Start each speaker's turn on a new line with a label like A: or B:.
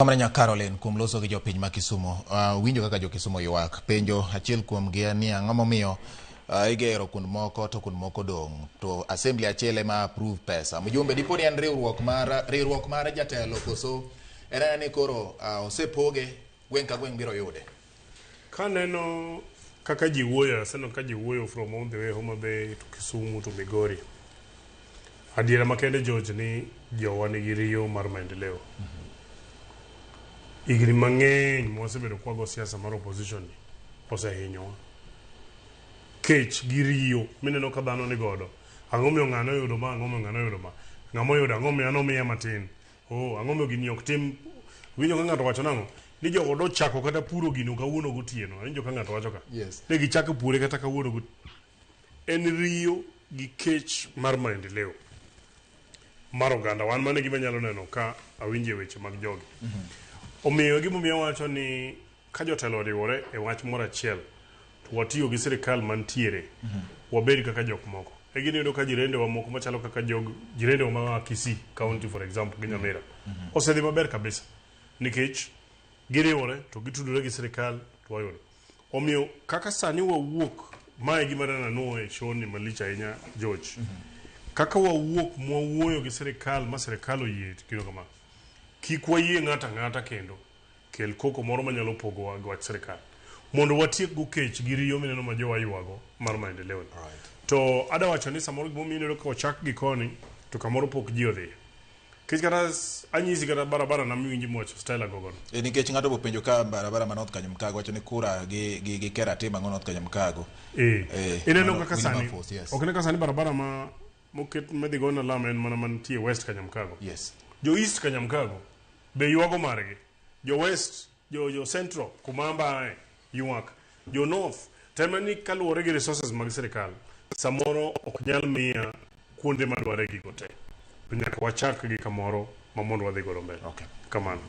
A: Kamano nya Caroline kuom loso gi jopiny ma Kisumu. Winjo kaka jo Kisumu ywak. Penjo achiel kuom gi en ni ang'o momiyo igero kuond moko to kuond moko dong', to assembly achiel ema approve pesa. Mjumbe, dipo ni en riwruok mar jatelo koso en ena ni koro osepoge, gweng' ka gweng' biro yude?
B: Kaneno kaka ji wuoyo, aseneno ka ji wuoyo from all the way Homa Bay to Kisumu to Migori. Adiera makende, George, ni jowa nigi riyo mar maendeleo. Higni mang'eny mwasebedo kwago siasa mar opposition ni osehinyowa. Kech gi riyo mineno ka dhano ni godo. Ang'o miyo ng'ano oyudo ma, ang'o miyo ng'ano oyudo ma? Ng'ama oyudo, ang'o miyo an omiya matin? Oh, ang'o miyo gini ok tim? Winjo ka ng'ato wacho nang'o? Ni jogo dochako kata puro gino kawuono gotieno. Winjo ka ng'ato wacho ka. Ne gichako pure kata kawuono gotieno. En riyo gi kech mar maendeleo mar oganda. Wan mano e gima anyalo neno ka awinjo e weche mag jogi. Omiyo gimomiyo awacho ni ka jotelo oriwore e wach moro achiel to watiyo gi sirikal mantiere, wabed kaka jok moko. E gini iyudo ka jirendewa moko machalo kaka jog jirendewa ma Kisii County, for example, gi Nyamira osedhi maber kabisa nikech giriwore to gitudore gi sirikal to wayudo. Omiyo kaka sani wawuok, mae gima dana e show ni malich ahinya, George. Kaka wawuok mwawuoyo gi sirikal ma sirikal oyie gino kama. Kik wayie ng'ato ang'ata kendo kel koko moro manyalo pogowa gi wach sirikal. Mondo watiek go kech gi riyo mineno ma jowa ywago mar maendeleo ni. To ada wacho ni samoro gimomiyo ineno ka ochak gi koni to kamoro pok ji odhiye. Nikech kata anyisi kata barabara na miwinjo miwacho Stella gogono.
A: E, nikech ng'ato bopenjo ka barabara ma North Kanyamkago wacho ni kura gi Kera timo ang'o North Kanyamkago.
B: Ineno
A: mano
B: kaka sani
A: Wilberforce, yes.
B: Ok ne ka sani barabara ma moket madhi go na lam en mana mantie West Kanyamkago. Jo East Kanyamkago be ywago margi. Jo West, jo Central kuma ambae ywak. Jo North tema ni kaluwore gi resources mag sirikal samoro ok nyal miya kuonde madware gigo te. To nyaka wachak gi kamoro ma mondo wadhi godo mbele. Kamano.